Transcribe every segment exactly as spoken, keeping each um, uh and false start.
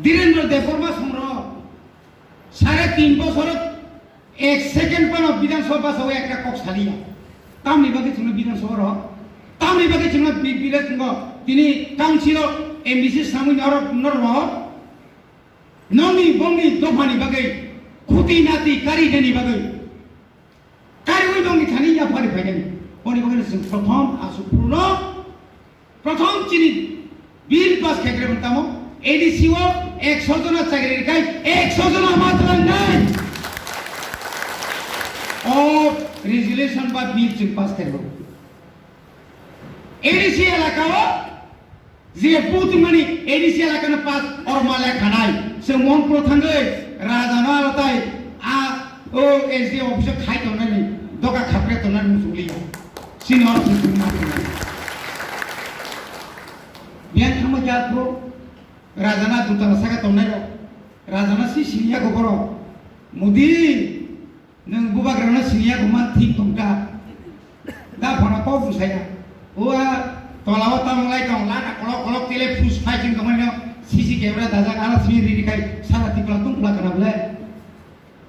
Dhirendra Debbarma songro sare tin bosor ek second pano Bidhan Sabha o ekta kok saliya. Tamni bagwi chwngno Bidhan Sabha ro, tamni bagwi chwngno bi-, Bidhan Sabha tini council o M D C samwi norok norok nongni bongni dophani bagwi khuti nati kari deni bagwi. Karwi dongni thani yaphari phainani. Oni bagwi chwng prothom asuk phuru no, prothom chini bill pass khaikre tamo A D C o ekso jona chakri rikai ekso jona ma twlang nai. O resolution ba bill chwng pass khairbo. A D C elaka o je putu mani A D C elaka no pass orma lekhanai. Se mon pro thangwi raja no alatai a o S D office khai tongnani doka khapre tongnani musuli. Sini or sini ma tongnani. Biang thangma jat pro raja na dutala saka tongnai ro. Raja na si sini ya ko boro. Mudi. Nwng bubagrano siniya kuman thik tongkha. Da phano kok bwsaya. Ua tolao tamlai tong, lana kolok kolok tele phus phai chwng tongmani no C C camera dajak, ala simi riri khai sara Tripura tungphla kana bwle.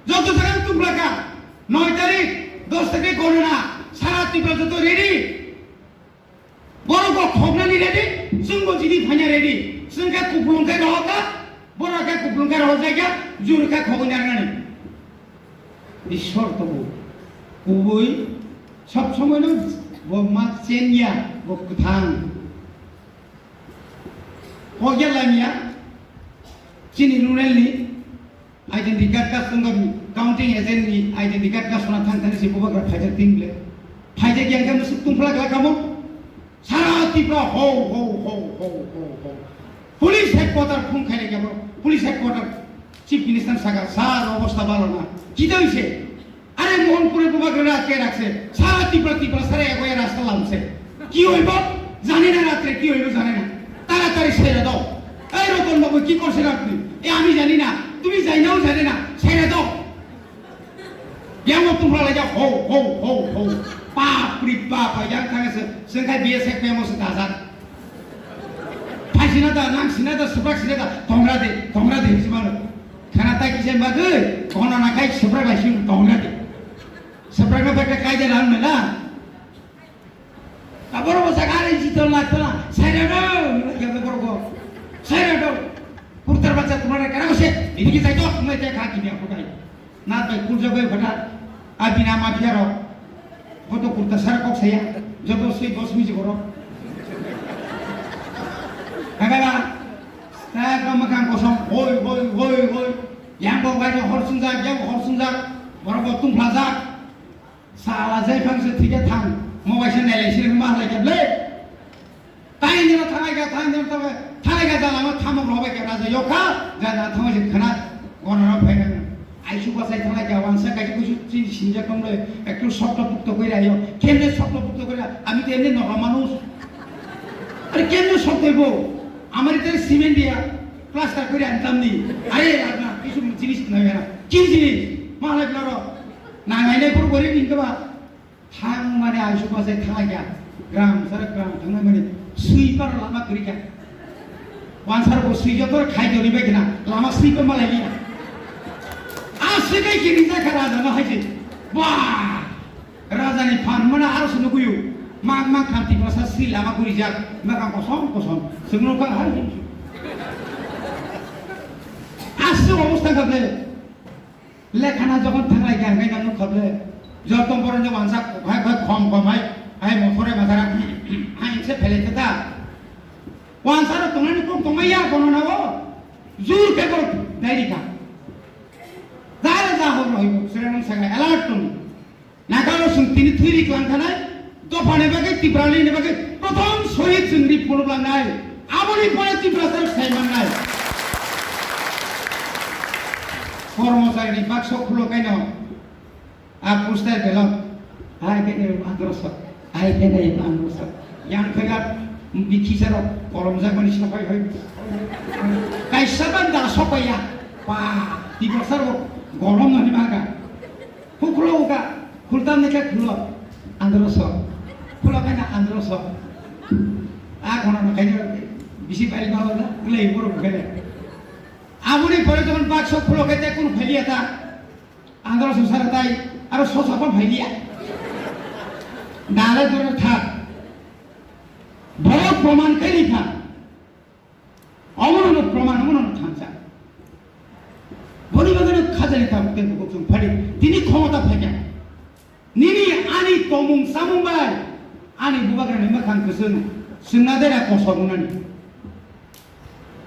Joto jaga tungphla ka. Noi tarik, dos tarik gonona, sara Tripura joto ready. Borok bo khoknani ready, chwngbo jini phaina ready. Chwng khe kupulung khe rohor kha, borok khe kupulung khe rohor jai kha, jur khe khogwi narwknani. Ishwar tongo. Kubui sob somoi no bo ma chenya, bo kwthang. Kok ya lamya, chini rural ni, Identity card kasongo counting agent ni identity card kasona thang thani se bubagra phaijak tin ble. Phaijak yang khe musuk tungphla kla kamo. Sara Tripura ho, ho, ho. Police headquarter phone khaile khe bo. Police headquarter chief minister saka sar obostha balo na. Kidai se. Are Mohanpur bubagra ra ke rakse. Sara Tripura Tripura sara ego ya rasta lamse. Ki hoibo? Jani na ratre ki hoibo jani na. Taratari sera do. Ei Roton babu, ki korse na apni? E, ami jani na, tumi jai nao jane na, sera do. Yang o tumra lai ja, ho, ho, ho, ho. Bap ri bap, yang thang se, sengkai B S F P M o se dajak. Phaisina da, nang sina da, subrak sina da, tongra de, tongra de, hisi mano. Khana tai kisa bagwi, kono na kai subrak lai sing tongra de. Subrak na beta kai de rang mela. Aboro bo saka ari jito la tola, saira do, kebe borgo, saira do. Kurtar bacha tumare kara se, ini ki saito, tumare te kha kini aku kai. Na tai kurja bai bata, abina mafia ro. Boto kurta sara kok saya, joto sui bos mi jiboro. Agala, ta ekdom makan kosong, hoi, hoi, hoi, hoi. Yang bo bai hor sungjak, yang hor sungjak, borok bo tungphlajak. Sala jai phang se thike thang, mo bai se nelai siri ma lai kable. Tai nira thangai ga, tai nira thangai, thangai ga jala ma thamok robai ke raja yoka, ga na thamok se khana, gona ro phai nang. Ai su basai thangai ga, wansa kai kusu chin sinja kong le, ektu sokto pukto koi rayo, kemne sokto pukto koi ra, ami to emni normal manush. Are kemne sokto bo, amari tere cement dia, plaster koi ra antam ni. Are apna kisu jinis na yara, ki jinis, ma lai blaro. Nangainai phuru gorib hinke ba thang mani aisuk masai thang ya. Gram sara gram thangnai mani sweeper lama kwrwi kha. Wansar bo sui joto khai joni bai khna lama sweeper malai ya. A sui bai kiri ja kha raja no haji. Ba! Raja ni phan mana aro sunu kuyu. Mang mang khanti masa sui lama kwrwi jak. Makam kosong kosong. Sungno ka hai. Asu obostha kha de. Lekhana jokhon thanglai kha, hwnkhai nang nukha ble. Joto borok ni wansa hai, hai, khom, khom hai, hai, mothor hai, masara, hai, se phelai khe ta. Wansa rok tongnani kok tongmai ya, kono na o. Jur khe borok dai ri kha. Dai ja hor no hibo, sere nang sangai alert tong. Nagano chwng tini thwi ri tlang thanai, dophani bagwi Tiprani ni bagwi prothom sohid chwng ri phunuk langnai. Aboni pore Tiprasa rok sai mannai. Kormochari ni bakso khulo kaino a poster belok, hai khe androso, hai khe androso. Yang thega bikhi saro kolom jagmani sapai hoi. Kaisa ban da sopaya. Pa, Tiprasa rok golom nani maga. Huklo uka, khultam ni khe khulo, andro so. Khulo kaina andro so. A kono no kaina Bisi pai ba wala, wala borok kene. Aboni pore jokhon baksa khulo khe te kunu phailiya ta. Andro sosara tai, aro sosa pon phailiya. Dale dore tha. Borok proman khe ni tha. Omono no proman, omono no thansa. Boni bagwi no khajani tha te bukhuk chwng phadi. Tini khomota phaikha. Nini ani tomung samung bai ani bubagrani mwkhang kwswng swngna dera kosok wngnani.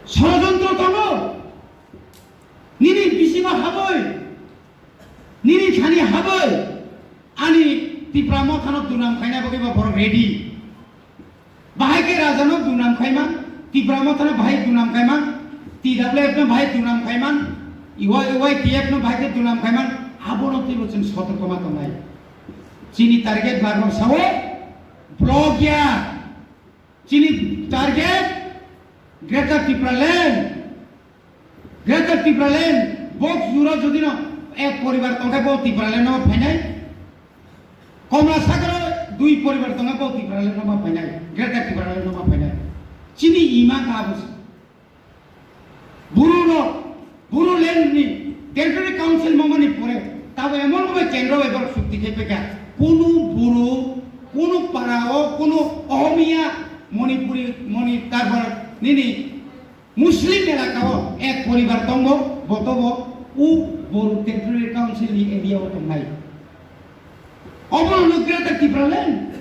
Sorojontro tongo. Nini bisingo habwi, nini thani habwi ani Tipra Mothano dunam khaina bagwi bo borok ready. Bahai khe rajano dunam khaiman, Tipra Mothano bahai dunam khaiman, T W F no bahai dunam khaiman, Y Y T F no bahai khe dunam khaiman, abono twibo chwng sotorkoma tongnai. Chini target barbar sawi block ya. Chini target Greater Tipraland. Greater Tipraland, box juro jodi no ek poribar tongkhe bo Tipraland no phainai. Komla Sagaro dui poribar tongkhe bo Tipraland no phainai. Greater Tipraland no phainai. Chini ima ka abo se. Buru no, Buru land ni Territory Council momani pore, tabo emon bhabe kendro bai borok chukti khe phaikha. Kunu Buru, kunu para o, kunu Ohomia, Manipuri, Mani-, tarpor nini Muslim elaka o ek poribar tongo, botobo u Boru Territorial Council ni area o tongnai. Obono no Greater Tipraland.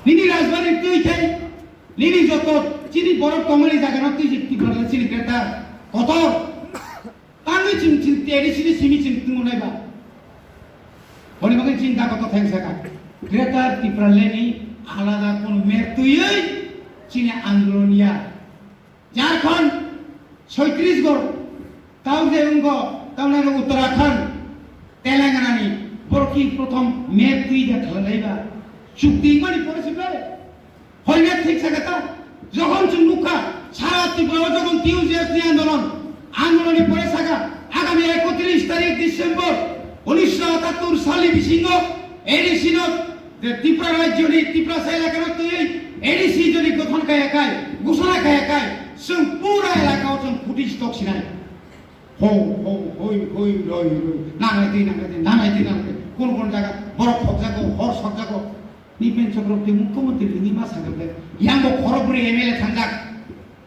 Nini rajbari twi khai, nini joto chini borok tongmani jaga no twi Tipraland chini Greater kotor. Tangwi chwng chini teri chini simi chwng twngo nai ba. Boni bagwi chini dago to thang saka. Greater Tipraland ni alada kono map twiwi chini andolon ya. Jharkhand, soitris gor, tau je wngkho, tamni Uttarakhand, Telangana ni, borok ki prothom map twi da khalai ba. Chukti mani pore se bai. Hoina thik saka ta. Jokhon chwng nukha, sara Tripura o jokhon T U J S ni andolon, andolon ni pore saka, agami ekotris tarik December unisho atattur sal ni bisingo A D C no je Tripura rajyo ni Tripura sa elaka no twi A D C jodi gothon kaya kai, gusana kaya kai, chwng pura elaka o chwng footage tok sinai. Ho, ho, hoi, hoi, roi, roi, nangai twi, nangai twi, nangai twi, nangai twi. Kun kun jaga borok khokjago, hor sokjago. Nipen Chakraborty mukhyamantri ni ma sagale. Yang bo khorok bri M L A thangjak.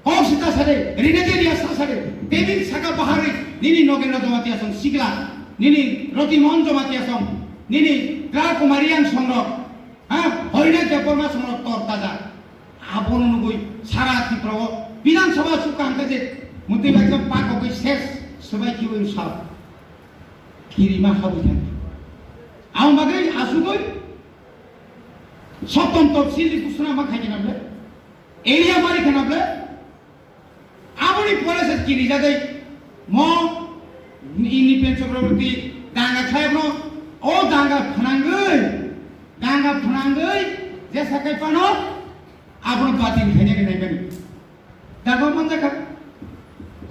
Kok sita sade, rina de riya sa sade, tebin saka bahari, nini Nogendra Jamatia song sigla, nini Roti Mohan Jamatia song, nini Kra Kumari yang songrok, ha, Horina Debbarma songrok tor taja. Abono nugui sara Tripura o Bidhan Sabha chukka hangka je, mutwi bai khe pa kogoi ses, sebai kiwi sab. Kirima habui thang. Ang bagwi asugoi, sotom topsil ni kusuna ma khaikhe nable, area mari khe nable, Aboni pore se kiri jadai mo ini pen Chakraborty danga khlai no, o danga phnangwi, danga phnangwi je sakai pano abono batin khaina ni naimani. Danga manjaka.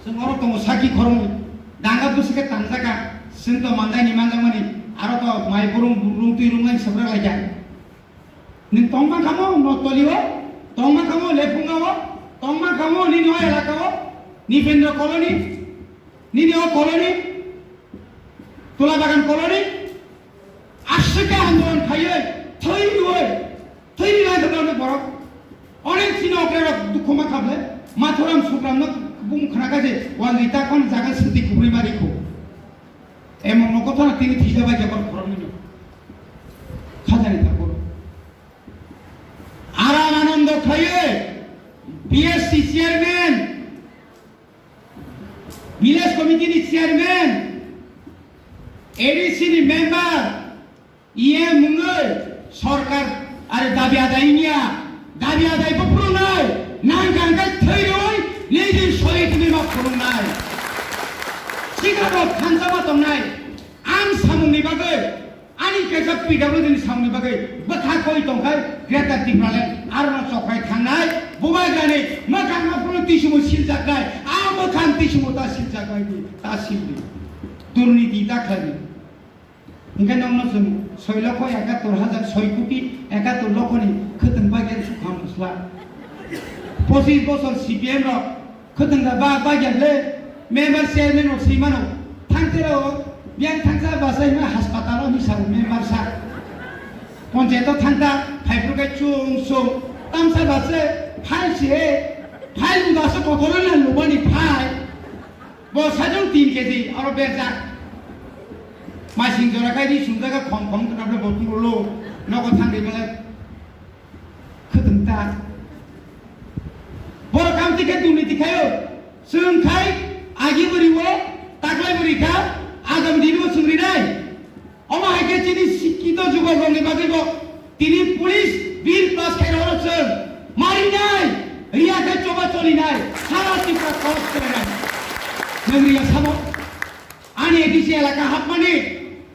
Sung oro tongo saki khorong danga bwswk tanjaka. Sung to manjai ni manjakmani aro to mai burung rung twi rung nai sabra lai ja. Nwng tongma kamo Notoli o, tongma kamo Lephunga o, tongma kamo nini o elaka o, Nipendra Colony, nini o colony, Tula Bagan Colony, aswk khe andolon khaiwi, thwi rwi, thwi rwi lai thangna borok. Onek chini okre rok dukhu ma khaple, Mathuram Sukram no bung khna kha je, wal rita kon jaga swtwi kubri mari khu. Emon no kothana tini thija bai jabar khorok nini. Khajani thakur. Aram Anando khlaiwi B S C chairman, village committee ni chairman, A D C ni member, E M wngwi sorkar ari dabi adai wngya, dabi adai bo phurungnai, nang kang khe thwi rwi nini sohid wngwi ma phurungnai. Sikha bo thansa ma tongnai, ang samungni bagwi Ani kaisa P W D ni samni bagwi bwkha koi tongkhai Greater Tipraland aro no chokrai thangnai bubagrani mwkhang no phuru tisimo siljaknai a mwkhang tisimo ta siljaknai di ta sildi durniti ta khlaidi. Hingke nokno chwng soi lokho ekattor hajar soi koti ekattor lokhoni khwtwng bagyan sukha mosla. Pochis bosor C P M rok khwtwng da ba, ba ya le member chairman rok swi mano. Thang tero biyang thangsa basa hima hospital o hisa member sa. Ponchayat o thang ta phai phuru khe chung chung tamsa basa phai si he phai lu basa kotor na lubani phai. Bo sajung tin K G oro berjak. Masing jora khai di sumjaga khom khom kna bo tung lo nogo thang di bele. Khwtwng ta. Borok kamti khe durniti khaio. Chwng khai agi bwrwi o taklai bwrwi kha, agam dini bo chwng rinai. Omo hai khe chini sikkito jubokrokni bagwi bo tini police bill pass khai rw chwng marinai, riya khe choba cholinai, sara Tripura kos khlainai. Nwng riya sabo? Ani A D C elaka hapmani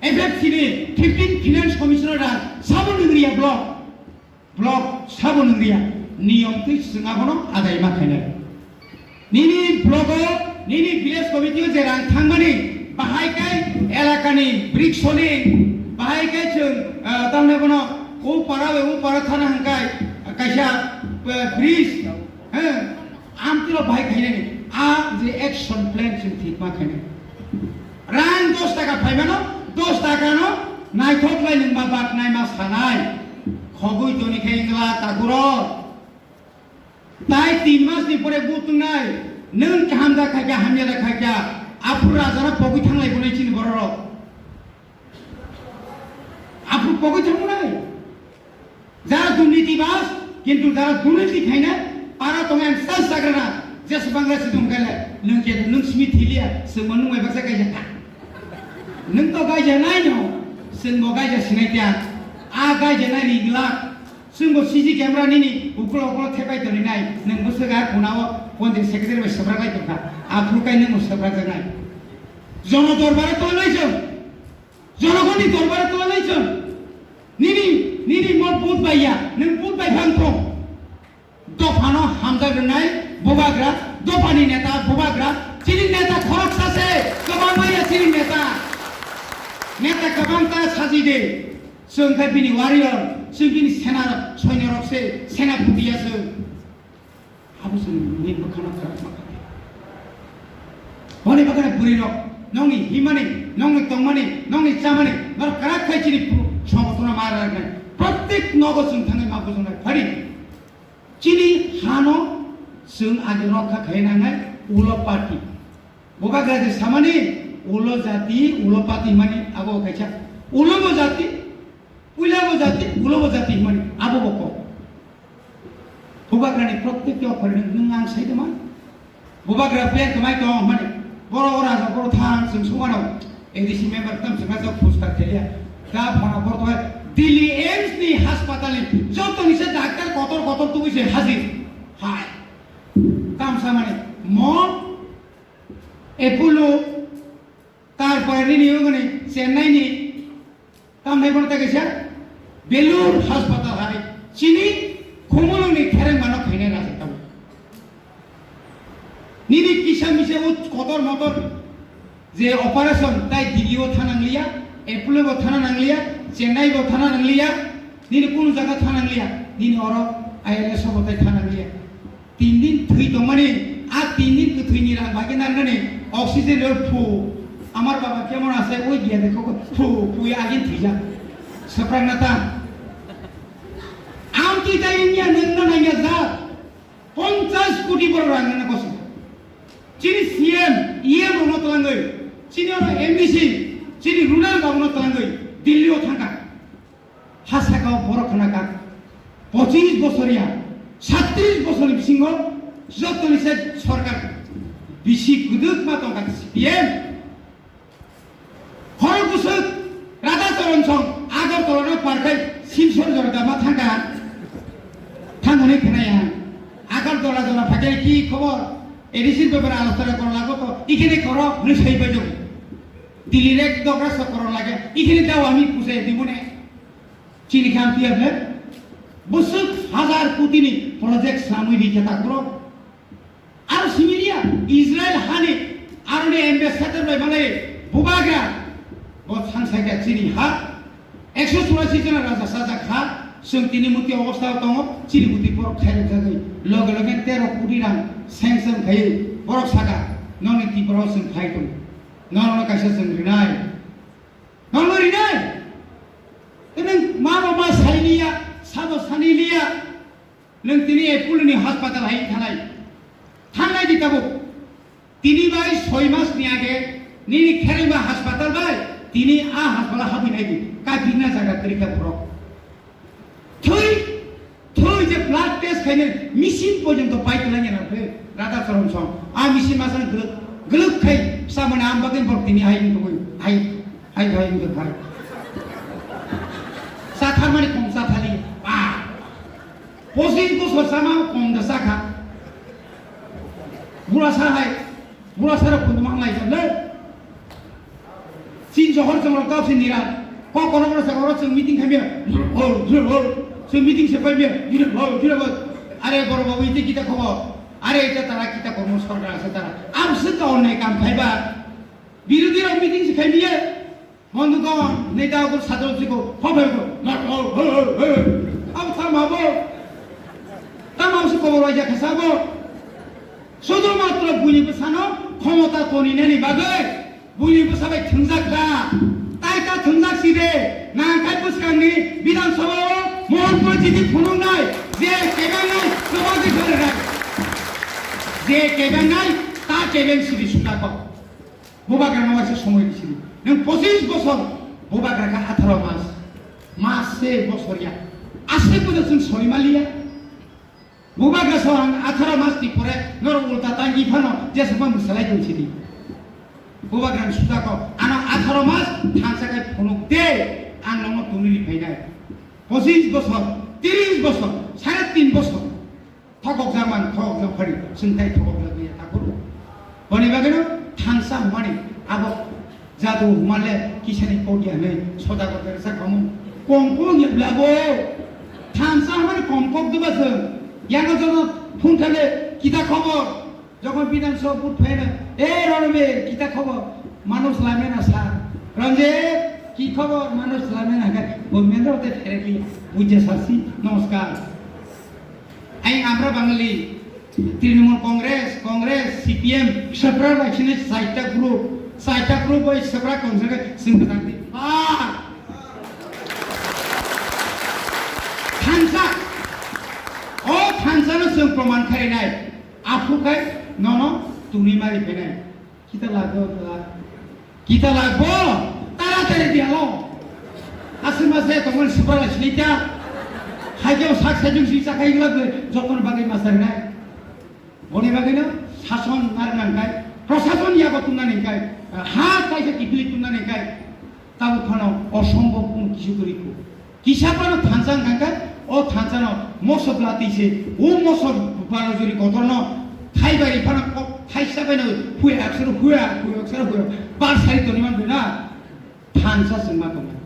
F F C ni fifteen Finance Commissioner rang sabo nwng riya block. Block sabo nwng riya, niyom twi chwng abono adai ma khainai. Nini block o, nini village committee o je rang thangmani, bahai kai elakani brick soling, bahai kai chwng, ah, tamni bono o para bai o para thana hwnkai kaisa, ah, bridge, he, amtwino bahai khainani, a je action plan chwng thik ma khainai. Rang dos taka phaimano, dos taka no naithok lai nwng ma bak nai ma sanai. Khogwi toni khe wngla takuro. Tai tin mas ni pore butung nai. Nwng kaham da khaikha, hamya da khaikha. Aphuru raja no pogwi thanglai bo nai chini borok rok. Aphuru pogwi thangmo nai. Jara durniti bas, kintu jara durniti khaina para tongnai ang sa sagrana, jesu bangra si dong kale, nwng ke nwng simi thilia, sengma nwng mai baksa gaija kha. Nwng to gaija nai no, sengbo gaija sinai tia, a gaija nai ri glak, sengbo C C camera nini ukulo ukulo thepai toni nai, nwng bwswk a kunao ponjil secretary bai sabrak lai tongkha, aphuru kai nwng sabrak jak nai. Jono dorbaro tong lai jong. Jonogonni dorbaro tongwi chwng nini, nini mo vote bai ya, nwng vote bai phang thung. Dophano hamjak rwnai bubagra, dophani neta bubagra, chini neta khoroksa se, kwbangma ya chini neta. Neta kwbang ta saji de, chwng khe bini warrior, chwng bini sena, soinyorok se, senapati ya chwng. Abo chwng nini bwkhano kwrak ma kha. Boni bagwi bwrwi rok nokni himani, nokni tongmani, nokni chamani, norok kwrak khai chini songothono ma rwknai. Prottek nogo chwng thangwi ma bujaknai. Phari chini hano chwng age rokha khai nangnai ulo party. Bubagra je samani ulo jati, ulo party himani abo kaisa ulo bo jati, puila bo jati, ulo bo jati himani abo bo kok. Bubagrani prottek ke okhorni nwng ang sai tongma. Bubagra plan tongmai tong hwnmani. Boro ora sa boro thang chwng sumano. A D C member tam chwng sa phuska thelia. Da phana boro tongmai. Delhi AIIMS ni hospital ni joto ni se doctor kotor kotor tubui se hajir. Hai. Tam samani. Mo Apollo, tarpore nini wngani Chennai ni, tamni bono tei kaisa Belur hospital hai chini khumulwngni khereng mano khainai rajak tabuk. Nini kisa misa o kotor motor je operation tai Delhi o thana nangliya, Apollo bo thana nangliya, Chennai bo thana nangliya, nini kunu jaga thana nangliya, nini oro I L S o bo tai thana nangliya. Tin din thwi tongmani, a tin din kwthwini rang bai khe narwknani oxygen rw phu. Amar baba kemon asai oi giya dekho phu, phu ya agin thwijak. Swprak na ta. Amtwi tai wngya nwng no nangya jak. Ponchash koti borok rang nangna kosi. Chini C M, E M rokno twlangwi, chini oro M D C, chini rural rokno twlangwi Delhi o thangkha. Ha saka o borok khna kha, pochis bosor ya, satris bosor ni bisingo jotoni se sorkar bisi kwdwkma tongkha C P M. Khorok bwswk Radha Charan Song Agartala no par khai Silchar jora da ma thangkha, thangmani khna ya. Agartala jora phai khai ki khobor, A D C ni bepare alosona kora lago to, ikhene koro hwnwi sai bai jago. Delhi rek dogra sok kora lage, ikhene dao ami puse dimone. Chini khe amtwi ya khe bwswk hazar kotini project swnamwi ri khe ta borok. Aro simi riya Israel hani aroni ambassador bai malai bubagra bo thang sai kha chini ha ekso churasi jona raja sajak ha Chwng tini muti obostha o tongo, chini muti borok khairok jagwi. Loge loge tero koti rang sanction khaiwi borok saka, "Nokni Tripura o chwng khai tongo. Norokno kaisa chwng rinai. Norokno rinai." Tei nwng ma bo ma sai liya, sabo sani liya. Nwng tini Apollo ni hospital hai thanai. Thangnai di tabuk. Tini bai soi mas ni age nini kherengba hospital bai tini a hospital habwi nai di. Ka bina jaga kwrwi kha borok. Thwi, thwi je blood test khainai machine porjonto pai twlai ya na khe Radha Charan song. A machine masa gwlwk, gwlwk khai samani am bagwi borok tini hai wngwi, hai, hai, hai wngwi khai. Sa tharmani kong sa thali. Ba. Pochis bosor sama kong da sakha. Bura sa hai, bura sa rok kundu mang lai sa le. Chin johor chong rok tau sin nira. Ko kono kono sa oro chong meeting khamya. Hol, hol, hol. Chong meeting se paimya. Jure hol, jure hol. Are boro babu ite kita khobo. Are ite tara kita kormo sorkar ase tara. Am se ka onnai kam khaiba. Birodhi rok meeting se khaimya. Bondhugon, neta okur sadol siko, hobai ko, na, ho, ho, ho, ho. Abo tamo abo? Tamo abo se kobor waisa khasa abo? Sudhu matro buini bwsano khomota toni nani bagwi buini bwsa bai thwngjak kha. Tai ta thwngjak si de, nang khai bwskangni Bidhan Sabha o Mohan Kojiti phunuknai, je kebengnai, kwbangdi khalenai. Je kebengnai, ta kebeng sidi sudakok. Bubagrano waisa somoi risidi. Nwng pochis bosor, bubagra kha atharo mas. Mas se bosor ya. Aswk bono chwng soi maliya. Bubagra so ang atharo mas ni pore norok ulta tangi phano jesukma mwsalai tong sidi. Bubagrani sudakok ano atharo mas thansa khai phunuk de ang nongno tuni ri phainai. Pochis bosor, tris bosor, sare tin bosor. Thokok jak man, thokok jak phari, chwng tai thokok jak ya, ta phuru. Boni bagwino thansa hwnmani abo jadu hwnmale kisani kok ya hwnwi soda kok ya sa khamu. Kom kok ya bla bo. Thansa hwnmani kom kok duba chwng. Yano jono phone khale kita khobor. Jokhon Bidhan Sabha vote phaina, "E Ronbir, kita khobor?" Manush lamena sir. "Ranjit, ki khobor?" Manush lamena hai. Bo mendro te phereli, bujja sasi, namaskar. Ai amra Bangali, Trinamool Congress, Congress, C P M, sabra bai sini saita group, saita group bai sabra kongsa ke sing kata di. Ah! Thansa. O thansa no sing proman kharinai. Aphuru khe nono tuni mari phainai. Kita lagbo, kita lagbo, taratari dialo. Aswk ma se tongmani swpra lai sini ta. Hai khe sak sajung si chakai gla jotono bagwi ma sarinai. Boni bagwino sason narnang kai, prosason yago tumnani kai, ha kaisa kitui tumnani kai. Tabuk phano osombob kunu kisu kwrwi kho. Kisa phano thansa wngkha khe, o thansa no moso bwla twi se, o moso bwla jori kotor no thai bai phano kok thaisa bai no huya aksoro huya, huya aksoro huya, bar sari toni man na thansa se ma tongma.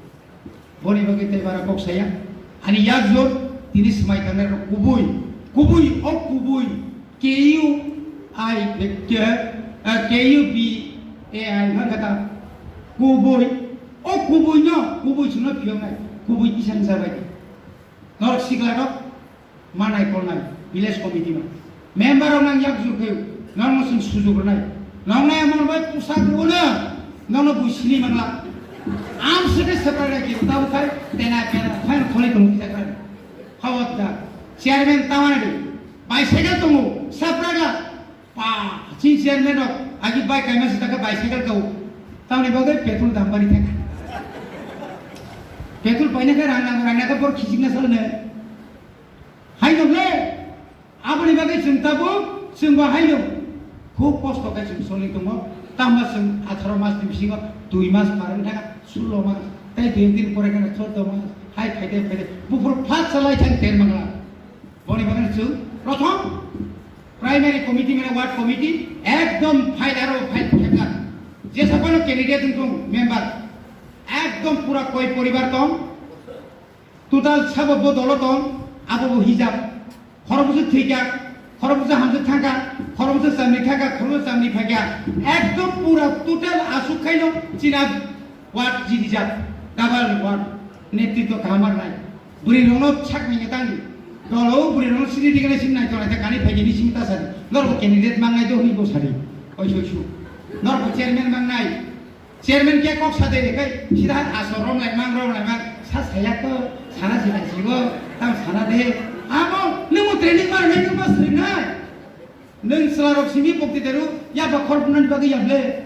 Boni bagwi tei bara kok saya. Ani yak jor tini swmai tangnai rok kubui, kubui, o kubui. K U I, K, eh, K U B A I wngkha khe ta kubui. O kubui no, kubui chwngno phiyoknai, kubui kisa wngsa bai di. Norok sikla rok manai kolnai, village committee no. Member rok nang yak jur khe, norok no chwng sujuk rwnai. Nong nai mon bai pusa kuno, nono bui sini mangla. Am sete separate ki, tabo khai, tena, tena, khai, kholi tong kita khai. Hawat da, chairman tawana di, bicycle tongo, separate. Pa, chini chairman rok, agi bike kaima sita khe bicycle kau. Tamni bagwi petrol dam bari thaka. Petrol paina khe rang nang, rang nang khe bor khichik na salne. Hai no le, aboni bagwi chwng tabuk, chwng bo hai no. Khub kosto khe chwng soli tongo. Tamo chwng atharo mas ni bisingo dui mas par wng thaka, sullo mas. Tai dui din pore khe choddo mas. Hai phaide phaide. Buphuru flat salai thang ter mangla. Boni bagwi chwng prothom primary committee mane ward committee ekdom file aro file khebna. Jesa kono candidate wngkong member ekdom pura koi poribar tong, total sabo bo dolo tong, abo bo hijab. Khorokbwswk thwikha, khorokbwswk hamjwk thangkha, khorokbwswk chamni thangkha, khorokbwswk chamni phaikha. Ekdom pura total aswk khaino china ward jini jak, double ward, netritwo kaham ar nai. Bwrwi rokno sak nai tang di. Dolo bwrwi rokno sini digana sini nai tonai ta kani phaidi ni sini ta sadi. Norok candidate mangnai do hwnwi bo sadi. Oi soi su. Norok chairman mangnai. Chairman khe kok sa de kai sida asor rom lai mang rom lai mang sa saya ko sana sida sibo tam sana de. Abo nung training mar nai nung bas rinai. Nwng chwlarok simi pokti teru, ya ba khorop nani bagwi ya ble.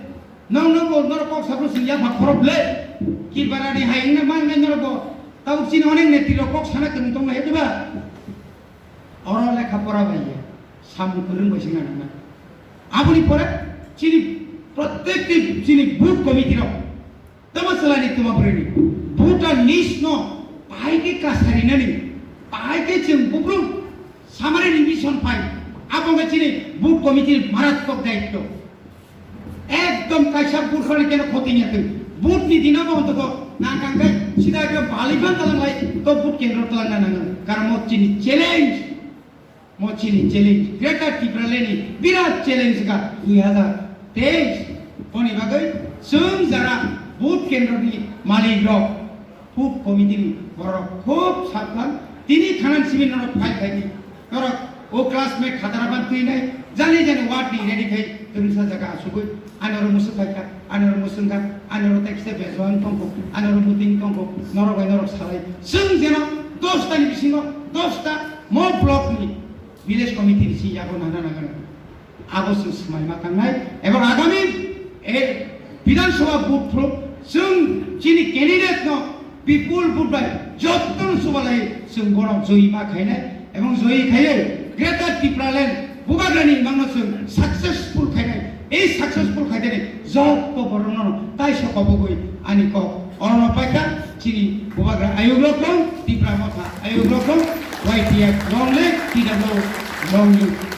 Nwng nwng bo norok kok sabro sing ya ba khorop ble. Ki barani hai wngna mang nai norok bo. Tabuk chini onek netri rok kok sana kwrwng tong lai diba? Oro lekha pora bai ya. Samung kwrwng bai sing nang nai. Aboni pore chini prottek ti chini booth committee rok. Tamo chwlaini tamo bwrwini. Bhutan list no bahai khe kasarinani, bahai khe chwng bukruk samari ni mission phai. Abo wngkha chini booth committee ni maratwk daityo. Ekdom kaisa booth khani keno khoti ya twi. Booth ni dino bo ontoko nang kang khe sida ekdom bali phan talang lai to booth kendro talang na nang. Karon mo chini challenge. Mo chini challenge, Greater Tipraland ni birat challenge ka dui hazar teis. Boni bagwi chwng jara booth kendro ni malik rok, booth committee ni borok khub sabdan tini thanan simi norok phai phai di. Norok o classmate khatara ban twi nai jani jani ward ni ready khai twrwngsa jaga asugwi. Ani oro musuk phaikha, ani oro musuk kha, ani oro text bejoan tongkho, ani oro muting tongkho, norok bai norok salai. Chwng jeno dosta ni bisingo dosta mo block ni village committee ni si yago nana nangano. Abo chwng swmai ma tangnai, ebong agami e Bidhan Sabha booth phuru chwng chini candidate no Bipul vote bai jotono chubalai chwng bono joyi ma khainai ebong joyi khaiwi Greater Tipraland bubagrani mangno chwng successful khainai. Ei successful khainani joto borokno tai sokobogwi ani kok orono paikha chini bubagra ayuk rokno Tipra Motha ayuk rokno Y T F long live, T W long live.